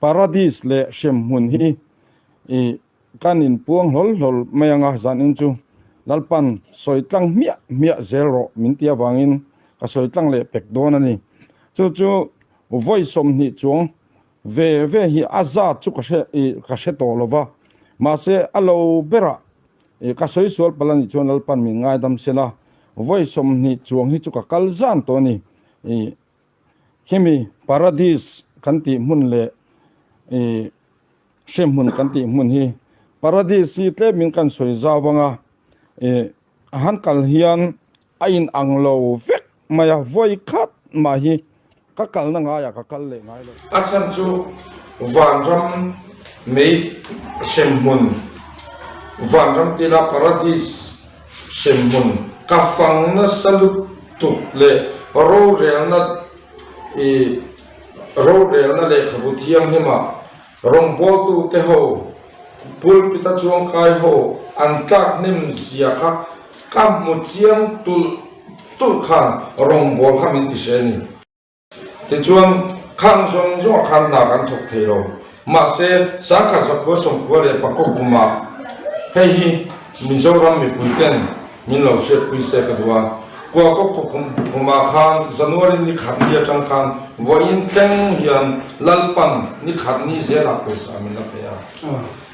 Paradis leh hremhmun hi i kan inpuang hlawl hlawl mai anga zanin chu Lalpan sawi tlang hmiah hmiah zel rawh min ti avangin ka sawi tlang leh pek dawn a ni. Chu chu vawi 20 chuang ve ve hi a zat chu ka hre i ka hre tawh lo va, mahse a lo berah i ka sawi sual palh a nih chuan Lalpan min ngaidam sela vawi 20 chuang hi chu ka kal zan tawh a ni. I Khimi Paradis kan tih hmun leh i hremhmun kan tih hmun hi Paradis hi tlemin kan sawi zau anga i a han kal hian a in ang lo vek mai a, vawi khat mah hi ka kalna ngaiah ka kal leh ngai lo. A chhan chu vanram mei hremhmun, vanram tila Paradis Hremhmun ka fang nasa lutuk leh rorelna i rorelna lehkhabu thianghlima rawngbawltute ho pulpit a chuangkai ho an tlak hnem zia kha ka hmu chiang tulh tulh khan rawngbâwl kha min ti hre a ni. Tichuan, khang zawng zawngah khan hna kan thawk thei lo. Mahse, sangkhat zakhua sawmkhua leh pakhaw kumah hei hi Mizoram mipui ten min lo hriatpui se ka duh a. Kualkawk khaw kumah khan January ni khat ni atang khan vawiin thleng hian Lalpan ni khat ni zelah pawisa min la pe a.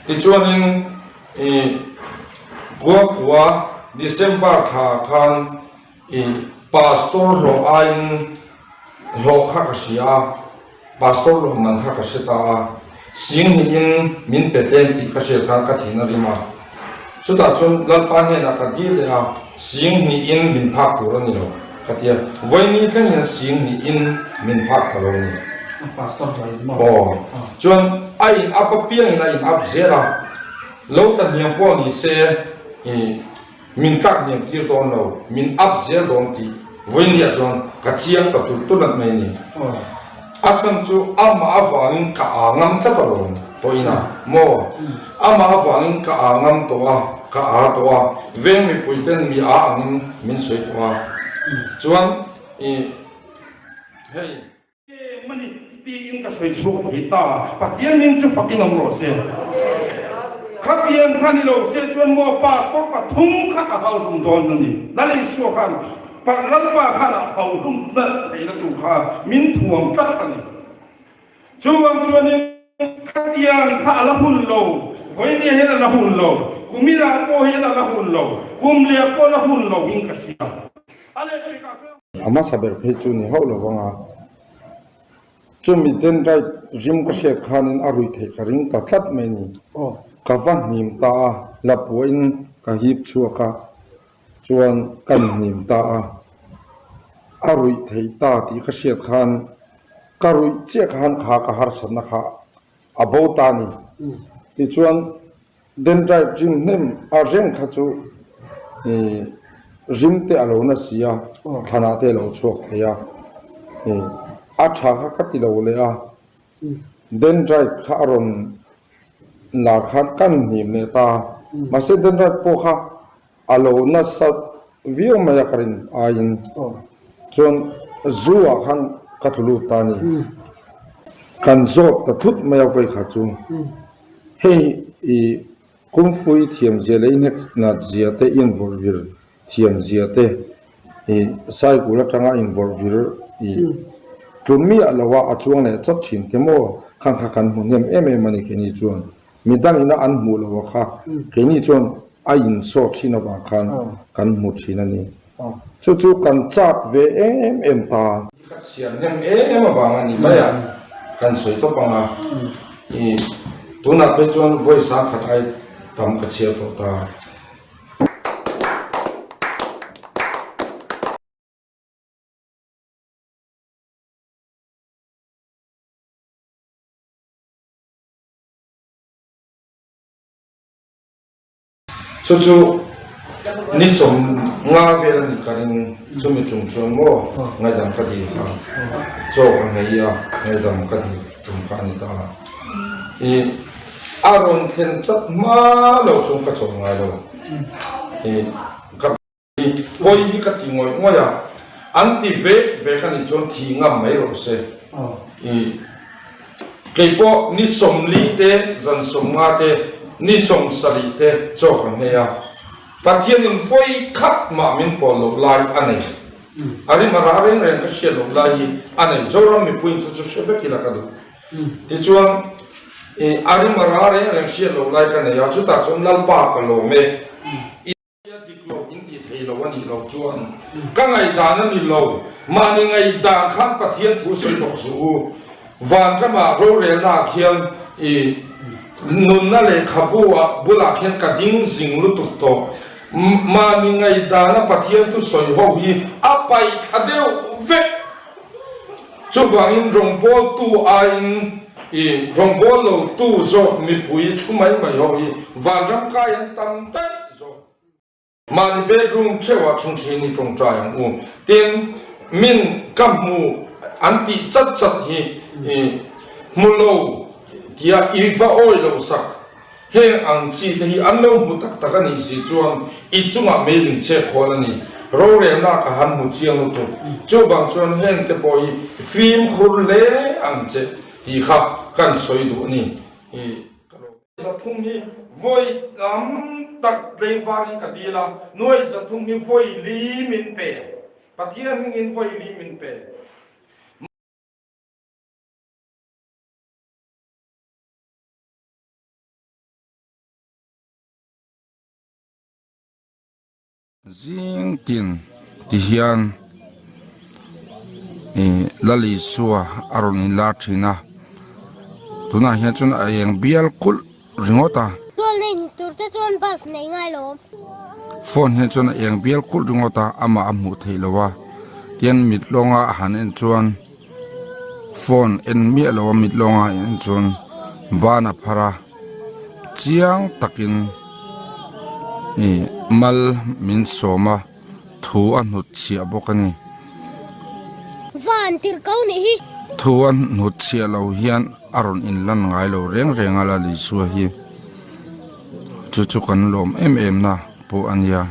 Tichuanin, i Kualkua December thla khan I pastor hlawh aiin hlawh kha ka hria a, pastor hlawh man kha ka hre ta a, sing hnihin min pe tlem tih ka hriat khan ka thin a rim a. Chutah chuan Lalpa hnenah ka dil leh a, sing hnihin min phak tur a ni lo ka ti a, vawiini thleng hian sing hnihin min phak ta lo a ni. Aw, chuan a in up apiangin a in up zel a, lo tla hniam pawh ni se i. Min tlak hniam tir dawn lo, min up zel dawn tih vawinia chuan ka chiang ta tulh tulh at mai a ni. A chhan chu amah avangin ka aa ngam tlat alawm tawh ina maw? Amah avangin ka aa ngam tawh a, ka aa tawh a, veng mipui ten mi aa angin min sawi tawh a. Chuan i hei. Em a ni tiin ka sawi chhuak thei ta. Pathian min chu fakin awm rawh se. Khatiang kha ni lo se chuan maw pastor pathum kha a hau hlum dawn a ni. Lal Isua khan Lalpa khan a hau hlum nalh theihna tur kha min thuam tlat a ni. Chuvang chuanin khatiang kha a la hun lo, vawinia hian a la hun lo, kuminah pawh hian a la hun lo, kum leh pawh a la hun lo in ka hria. A lehpekah chuan. A hmasa ber phei chu ni hauh lo vang a, chumi dendrite rim ka hriat khanin a ruih theih ka ring ta tlat mai ni. Ka va hnim ta a, lapua-in ka hip chhuak a, chuan ka hnim ta a. A ruih theih ta tih ka hriat khan ka ruih chiah khan kha ka harsatna kha a bo ta a ni. Tichuan. Dendrite rim hnem a reng kha chu ih rim te a lo na si a, thlanah te a lo chhuak thei a, ih a tha kha ka ti lo leh a, dendrite kha a rawn lar khan kan hnim leh ta a, mahse dendrite pawh kha A lo nasa viau mai a ka rin aiin chuan zu ah khan ka tlu lut ta a ni. Kan zawt ta thut mai a vawi kha chu hei i kungfu i thiam zia leh i hnek nat zia te i invawrh vir thiam zia te i cycle atanga invawrh vir i tlu miah lo a a chuang leh chat thin te maw khan kha kan hmu hnem em em a ni keini chuan. Mi dangin a an hmuh loh a kha keini chuan a insawh thin avang khan kan hmu thin a ni. Chu chu kan chak ve em em ta. Ka chhiar hnem em avang a ni mai a, kan sawi tawp ang a. I tunah phei chuan vawi sangkhat ai tam ka chhiar tawh ta. Chu chu ni 50 vel a nih ka ring, chumi tum chuan maw ngaihdam ka dil kha chaw ka nghei a, ngaihdam ka dil tum kha a ni ta a. I a rawn thlen chat hma lo chuan ka chawl ngai lo. I ka. Pawi hi ka ti ngawih ngawih a, an ti vek vek a nih chuan thi ngam mai rawh se. I. Keipawh ni 40 te, zan 50 te, ni 70 te chaw ka nghei a. Pathianin vawi khat mah min pawl loh lai a nei. A rim a rah reng reng ka hriat loh lai hi a nei. Zoram mipuiin chu chu hre vek ila ka duh. Tichuan, a rim a rah reng reng hriat loh lai ka nei a, chutah chuan Lalpa ka lawm e. A dik lo in tih thei lo a nih loh chuan ka ngaihdan a ni lo. Mahni ngaihdan khan Pathian thu sawi tawh suh u. Vanramah rorelnaah khian i nunna lehkhabu ah bulah khian ka ding zing lutuk tawh. Mahni ngaihdana Pathian thu sawi ho hi a paih thla deuh vek. Chuvangin rawngbawltu aiin i rawngbâwl lotu zawk mipui thu mai mai ho hi vanram kai an tam daih zawk. Mahni bedroom theuhah ṭhingṭhin i ṭawngṭai ang u. Tin, min ka hmu an tih chat chat hi i hmu lo tia i va awi loh sak. Heng ang chi te hi an lo hmu tak tak a nih si chuan i chungah mei min chek khawl a ni. Rorelna ka han hmu chiang lutuk. Chuvang chuan heng te pawh hi fimkhur hle ang che tih kha kan sawi duh a ni. Ka lo. 300 hi vawi tam tak tleivarin ka dil a, nuai 300 hi vawi li min pe. Pathian hmingin vawi li min pe. Zing tin ti hian ih Lal Isua a rawn inlar thin a, tunah hian chuan a eng bial kulh ringawt a. Chuan nei ni tur te chuan bulb nei ngai lo. Phone hian chuan a eng bial kulh ringawt a, amah a hmuh theih loh a, tian mit lawnga a han en chuan. Phone en miah lo a mit lawnga en chuan ban a phar a chiang takin ih mal min sawm a thu a hnut chhiah bawk a ni. Van tirh ko nih hi. Thu a hnut chhiah lo hian a rawn inlan ngai lo reng reng a la Isua hi chu chu kan lawm em em na pawh a nia.